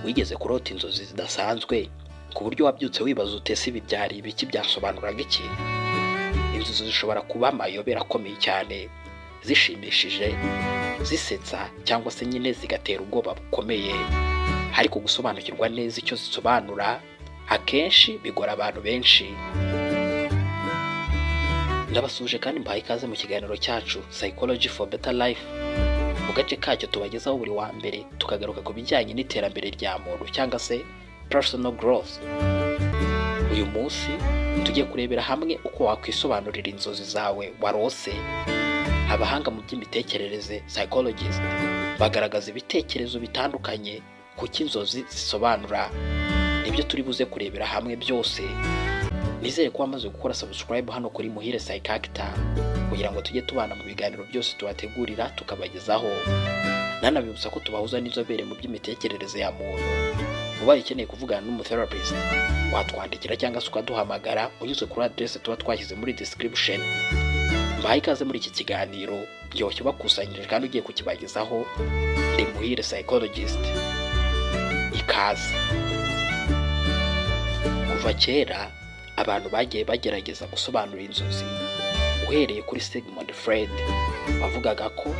Wigeze kurota inzozi zidasanzwe ku buryo wabyutse wibaza uti: "Ese ibi byari ibiki? Byasobanuraga iki?" Inzozi zishobora kuba amayobera akomeye cyane, zishimishije, zisetsa, cyangwa se nyine zigatera ubwoba bukomeye. Ariko gusobanukirwa neza icyo zisobanura akenshi bigora abantu benshi. Ndabasuhuje kandi mbahaye ikaze mu kiganiro cyacu Psychology for Better Life, mu gace kacyo tubagezaho buri wa mbere, tukagaruka ku bijyanye n'iterambere rya muntu cyangwa se personal growth. Uyu munsi tugiye kurebera hamwe uko wakwisobanurira inzozi zawe warose. Abahanga mu by'imitekerereze, psychologist, bagaragaza ibitekerezo bitandukanye ku cyo inzozi zisobanura. Nibyo turi buze kurebera hamwe byose. Nizere ko wamaze gukora subscribe hano kuri Muhire Psychactor kugira ngo tujye tubana mu biganiro byose tubategurira tukabagezaho. Nanabibutsa ko tubahuza n'inzobere mu by'imitekerereze ya muntu. Ubaye ukeneye kuvugana n'umutherapist, watwandikira cyangwa se ukaduhamagara unyuze kuri adresse tuba twashyize muri description. Mbahaye ikaze muri iki kiganiro ryoshye bakusanyirije kandi ugiye kukibagezaho ndi Muhire Psychologist. Ikaze. Kuva kera abantu bagiye bagerageza gusobanura inzozi, uhereye kuri Sigmund Freud wavugaga ko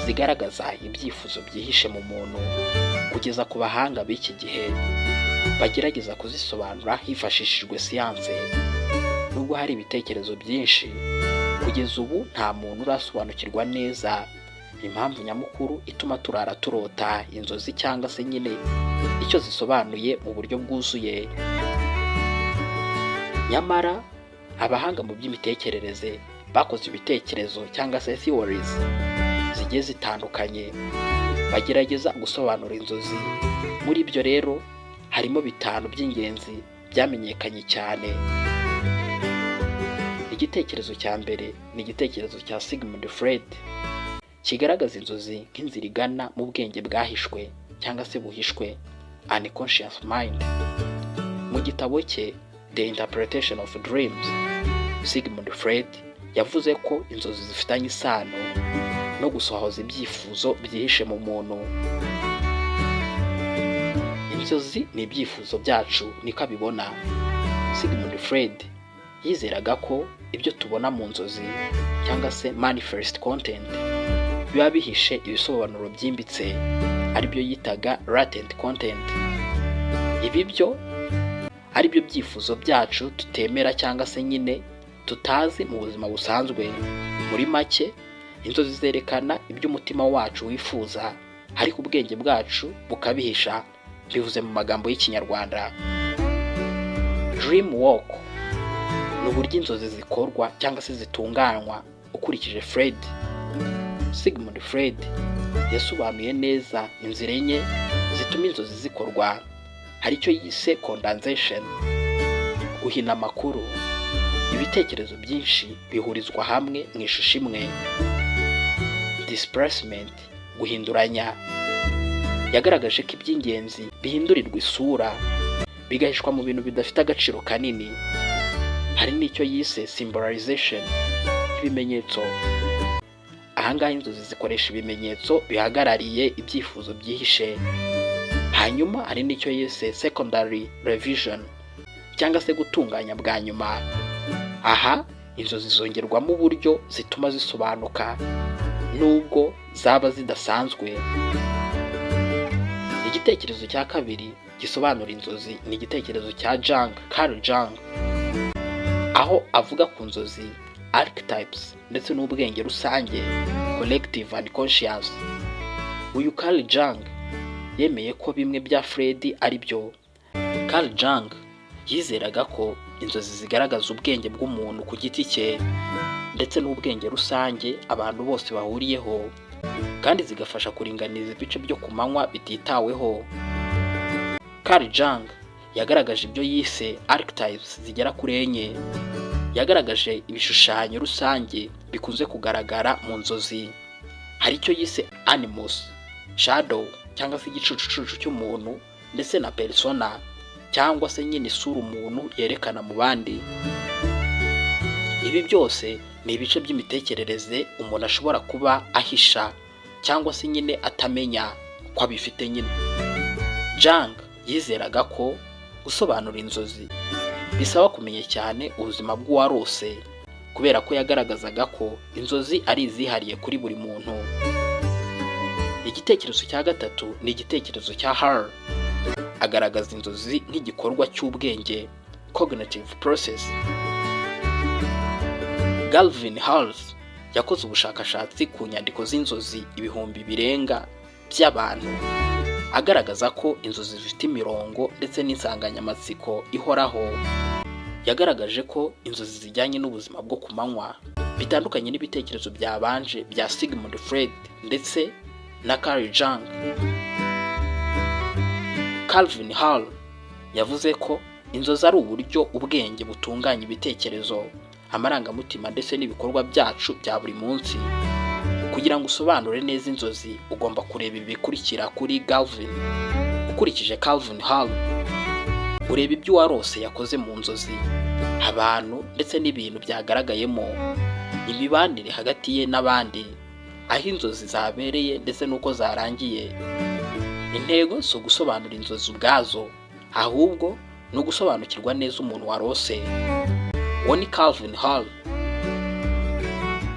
zigaragaza ibyifuzo byihishe mu muntu, kugeza ku bahanga b'iki gihe bagerageza kuzisobanura hifashishijwe siyanse. Nubwo hari ibitekerezo byinshi, kugeza ubu nta muntu urasobanukirwa neza impamvu nyamukuru ituma turara turota inzozi cyangwa se nyine icyo zisobanuye mu buryo bwuzuye. Nyamara abahanga mu by'imitekerereze bakoze ibitekerezo cyangwa se theories zigiye zitandukanye, bagerageza gusobanura inzozi. Muri ibyo rero harimo bitanu by'ingenzi byamenyekanye cyane. Igitekerezo cya mbere ni igitekerezo cya Sigmund Freud, kigaragaza inzozi nk'inzira igana mu bwenge bwahishwe cyangwa se buhishwe, unconscious mind. Mu gitabo cye The Interpretation of Dreams, Sigmund Freud yavuze ko inzozi zifitanye isano no gusohoza ibyifuzo byihishe mu muntu. Inzozi ni ibyifuzo byacu, niko abibona. Sigmund Freud yizeraga ko ibyo tubona mu nzozi cyangwa se manifest content biba bihishe ibisobanuro byimbitse, aribyo yitaga latent content. Ibi byo ari byo byifuzo byacu tutemera cyangwa se nyine tutazi mu buzima busanzwe. Muri make, inzozi zerekana ibyo umutima wacu wifuza, ariko ubwenge bwacu bukabihisha, bivuze mu magambo y'Ikinyarwanda. Dream work ni uburyo inzozi zikorwa cyangwa se zitunganywa. Ukurikije Freud, Sigmund Freud yasobanuye neza inzira enye zituma inzozi zikorwa. Hari icyo yise condensation, guhina amakuru, ibitekerezo byinshi bihurizwa hamwe mu ishusho imwe. Displacement, guhinduranya, yagaragaje ko iby'ingenzi bihindurirwa isura, bigahishwa mu bintu bidafite agaciro kanini. Hari n'icyo yise symbolization, ibimenyetso. Ahangaha inzozi zikoresha ibimenyetso bihagarariye ibyifuzo byihishe. Hanyuma hari n'icyo yise secondary revision cyangwa se gutunganya bwa nyuma. Aha inzozi zongerwamo uburyo zituma zisobanuka nubwo zaba zidasanzwe. Igitekerezo cya kabiri gisobanura inzozi ni igitekerezo cya Jung, Carl Jung, aho avuga ku nzozi, archetypes, ndetse n'ubwenge rusange, collective unconscious. Uyu Carl Jung yemeye ko bimwe bya Freud ari byo. Carl Jung yizeraga ko inzozi zigaragaza ubwenge bw'umuntu ku giti cye ndetse n'ubwenge rusange abantu bose bahuriyeho, kandi zigafasha kuringaniza ibice byo ku manywa bititaweho. Carl Jung yagaragaje ibyo yise archetypes zigera kuri enye. Yagaragaje ibishushanyo rusange bikunze kugaragara mu nzozi. Hari icyo yise animus, shadow cyangwa se igicucucucu cy'umuntu, ndetse na persona cyangwa se nyine isura umuntu yerekana mu bandi. Ibi byose ni ibice by'imitekerereze umuntu ashobora kuba ahisha cyangwa se nyine atamenya ko abifite nyine. Jung yizeraga ko gusobanura inzozi bisaba kumenya cyane ubuzima bw'uwarose, kubera ko yagaragazaga ko inzozi ari izihariye kuri buri muntu. Igitekerezo cya gatatu ni igitekerezo cya Hall. Agaragaza inzozi nk'igikorwa cy'ubwenge, cognitive process. Calvin Hall yakoze ubushakashatsi ku nyandiko z'inzozi ibihumbi birenga by'abantu, agaragaza ko inzozi zifite imirongo ndetse n'insanganyamatsiko ihoraho. Yagaragaje ko inzozi zijyanye n'ubuzima bwo ku manywa, bitandukanye n'ibitekerezo byabanje bya Sigmund Freud ndetse na Carl Jung. Calvin Hall yavuze ko inzozi ari uburyo ubwenge butunganya ibitekerezo, amarangamutima ndetse n'ibikorwa byacu bya buri munsi. Kugira ngo usobanure neza inzozi, ugomba kureba ibi bikurikira kuri Calvin. Ukurikije Calvin Hall, ureba ibyo uwarose yakoze mu nzozi, abantu ndetse n'ibintu byagaragayemo, imibanire hagati ye n'abandi, aho inzozi zabereye ndetse n'uko zarangiye. Intego si ugusobanura inzozi ubwazo, ahubwo ni ugusobanukirwa neza umuntu warose. Uwo ni Calvin Hall.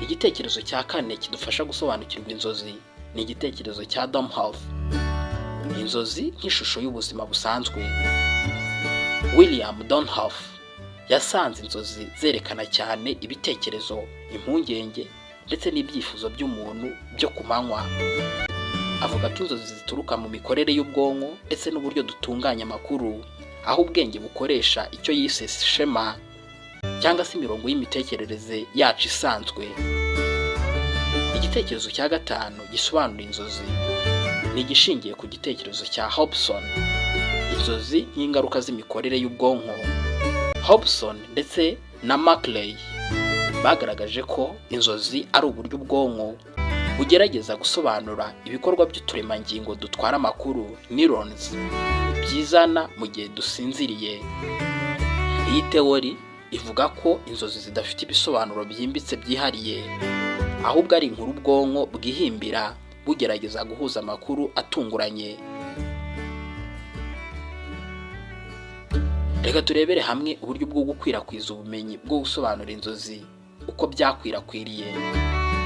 Igitekerezo cya kane kidufasha gusobanukirwa inzozi ni igitekerezo cya Domhoff, inzozi nk'ishusho y'ubuzima busanzwe. William Domhoff yasanze inzozi zerekana cyane ibitekerezo, impungenge ndetse n'ibyifuzo by'umuntu byo ku manywa. Avuga ko inzozi zituruka mu mikorere y'ubwonko ndetse n'uburyo dutunganya amakuru, aho ubwenge bukoresha icyo yise schema cyangwa se imirongo y'imitekerereze yacu isanzwe. Igitekerezo cya gatanu gisobanura inzozi ni igishingiye ku gitekerezo cya Hobson, inzozi nk'ingaruka z'imikorere y'ubwonko. Hobson ndetse na Maclay bagaragaje ko inzozi ari uburyo ubwonko bugerageza gusobanura ibikorwa by'uturemangingo dutwara amakuru, neurons, byizana mu gihe dusinziriye. Iyi theory ivuga ko inzozi zidafite ibisobanuro byimbitse byihariye, ahubwo ari inkuru ubwonko bwihimbira bugerageza guhuza amakuru atunguranye. Reka turebere hamwe uburyo bwo gukwirakwiza ubumenyi bwo gusobanura inzozi uko byakwirakwiriye.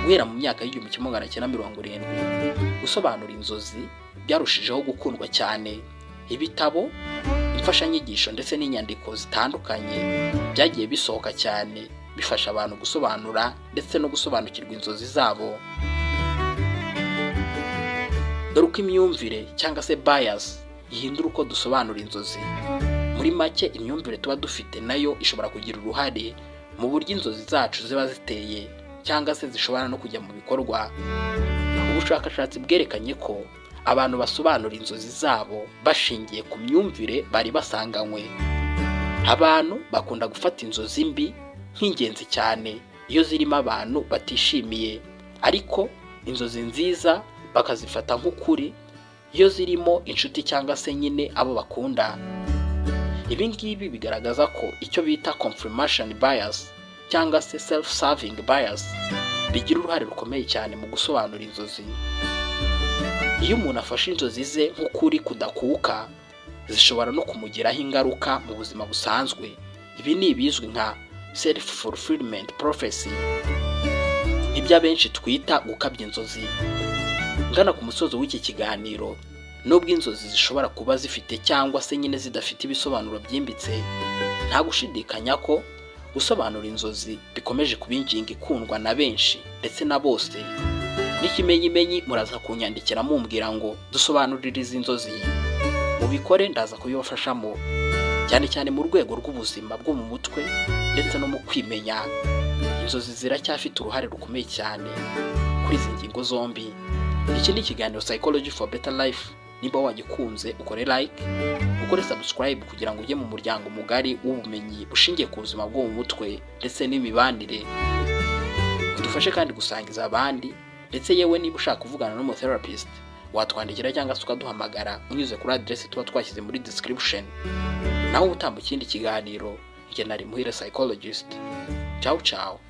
Guhera mu myaka y'1970, gusobanura inzozi byarushijeho gukundwa cyane. Ibitabo, imfashanyigisho ndetse n'inyandiko zitandukanye byagiye bisohoka cyane, bifasha abantu gusobanura ndetse no gusobanukirwa inzozi zabo. Dore uko imyumvire cyangwa se bias ihindura uko dusobanura inzozi. Muri make, imyumvire tuba dufite nayo ishobora kugira uruhare mu buryo inzozi zacu ziba ziteye cyangwa se zishobora no kujya mu bikorwa. Ubushakashatsi bwerekanye ko abantu basobanura inzozi zabo bashingiye ku myumvire bari basanganywe. Abantu bakunda gufata inzozi mbi nk'ingenzi cyane iyo zirimo abantu batishimiye, ariko inzozi nziza bakazifata nk'ukuri iyo zirimo inshuti cyangwa se nyine abo bakunda. Ibi ngibi bigaragaza ko icyo bita confirmation bias cyangwa se self serving bias bigira uruhare rukomeye cyane mu gusobanura inzozi. Iyo umuntu afashe inzozi ze nk'ukuri kudakuka, zishobora no kumugiraho ingaruka mu buzima busanzwe. Ibi ni ibizwi nka self fulfillment prophecy, nibyo abenshi twita gukabya inzozi. Ngana ku musozo w'iki kiganiro, nubwo inzozi zishobora kuba zifite cyangwa se nyine zidafite ibisobanuro byimbitse, nta gushidikanya ko gusobanura inzozi bikomeje kuba ingingo ikundwa na benshi ndetse na bose. N'ikimenyimenyi, muraza kunyandikira mumbwira ngo dusobanurire izi nzozi. Mubikore, ndaza kubibafashamo, cyane cyane mu rwego rw'ubuzima bwo mu mutwe ndetse no mu kwimenya. Inzozi ziracyafite uruhare rukomeye cyane kuri izi ngingo zombi. Iki ni ikiganiro Psychology for Better Life. Niba wagikunze, ukore like, ukore subscribe kugira ngo ujye mu muryango mugari w'ubumenyi bushingiye ku buzima bwo mu mutwe ndetse n'imibanire. Udufashe kandi gusangiza abandi, ndetse yewe niba ushaka kuvugana n'umutherapist, watwandikira cyangwa se ukaduhamagara unyuze kuri aderesi tuba twashyize muri description. Naho ubutaha mu kindi kiganiro, njye nari Muhire Psychologist. Ciao ciao.